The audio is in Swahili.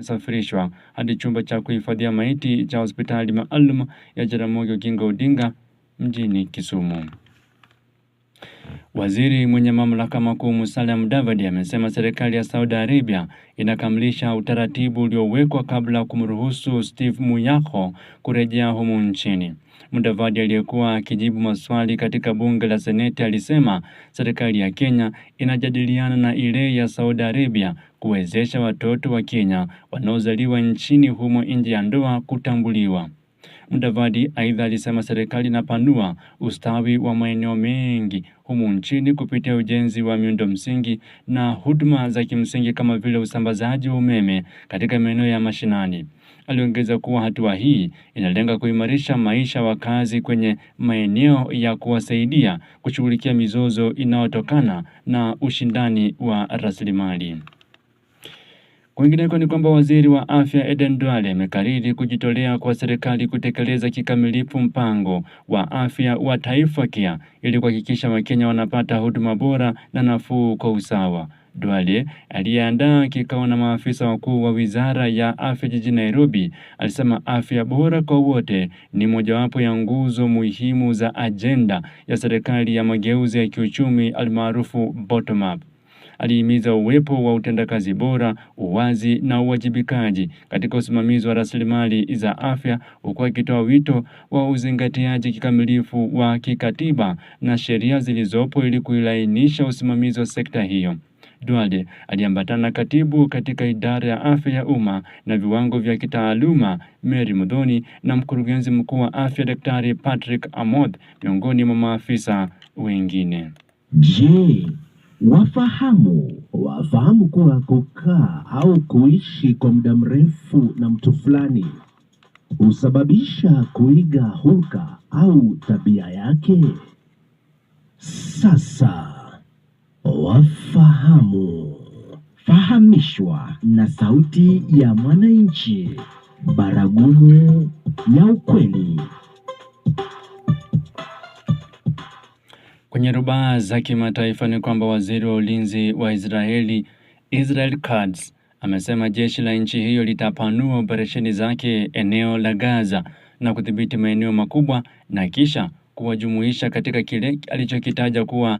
Safirishwa hadi chumba cha kuhifadhia maiti cha hospitali maalum ya Jaramogi Oginga Odinga mjini Kisumu. Waziri mwenye mamlaka makuu Musalia Mudavadi amesema serikali ya Saudi Arabia inakamilisha utaratibu uliowekwa kabla ya kumruhusu Steve Muyakho kurejea humu nchini. Mudavadi aliyekuwa akijibu maswali katika bunge la Seneti alisema serikali ya Kenya inajadiliana na ile ya Saudi Arabia kuwezesha watoto wa Kenya wanaozaliwa nchini humo nje ya ndoa kutambuliwa. Mudavadi aidha alisema serikali inapanua ustawi wa maeneo mengi humu nchini kupitia ujenzi wa miundo msingi na huduma za kimsingi kama vile usambazaji wa umeme katika maeneo ya mashinani. Aliongeza kuwa hatua hii inalenga kuimarisha maisha wakazi kwenye maeneo ya kuwasaidia kushughulikia mizozo inayotokana na ushindani wa rasilimali. Kwingineko ni kwamba waziri wa afya Eden Duale amekariri kujitolea kwa serikali kutekeleza kikamilifu mpango wa afya wa Taifa Care ili kuhakikisha Wakenya wanapata huduma bora na nafuu kwa usawa. Duale aliyeandaa kikao na maafisa wakuu wa wizara ya afya jijini Nairobi alisema afya bora kwa wote ni mojawapo ya nguzo muhimu za ajenda ya serikali ya mageuzi ya kiuchumi almaarufu bottom up. Alihimiza uwepo wa utendakazi bora, uwazi na uwajibikaji katika usimamizi wa rasilimali za afya, huku akitoa wito wa uzingatiaji kikamilifu wa kikatiba na sheria zilizopo ili kuilainisha usimamizi wa sekta hiyo. Duale aliambatana na katibu katika idara ya afya ya umma na viwango vya kitaaluma Mary Muthoni na mkurugenzi mkuu wa afya Daktari Patrick Amoth miongoni mwa maafisa wengine. Je, wafahamu? Wafahamu kuwa kukaa au kuishi kwa muda mrefu na mtu fulani husababisha kuiga hulka au tabia yake? Sasa wafahamu. Fahamishwa na Sauti ya Mwananchi, baragumu ya ukweli. Kwenye rubaa za kimataifa ni kwamba waziri wa ulinzi wa Israeli Israel Katz amesema jeshi la nchi hiyo litapanua operesheni zake eneo la Gaza na kudhibiti maeneo makubwa na kisha kuwajumuisha katika kile alichokitaja kuwa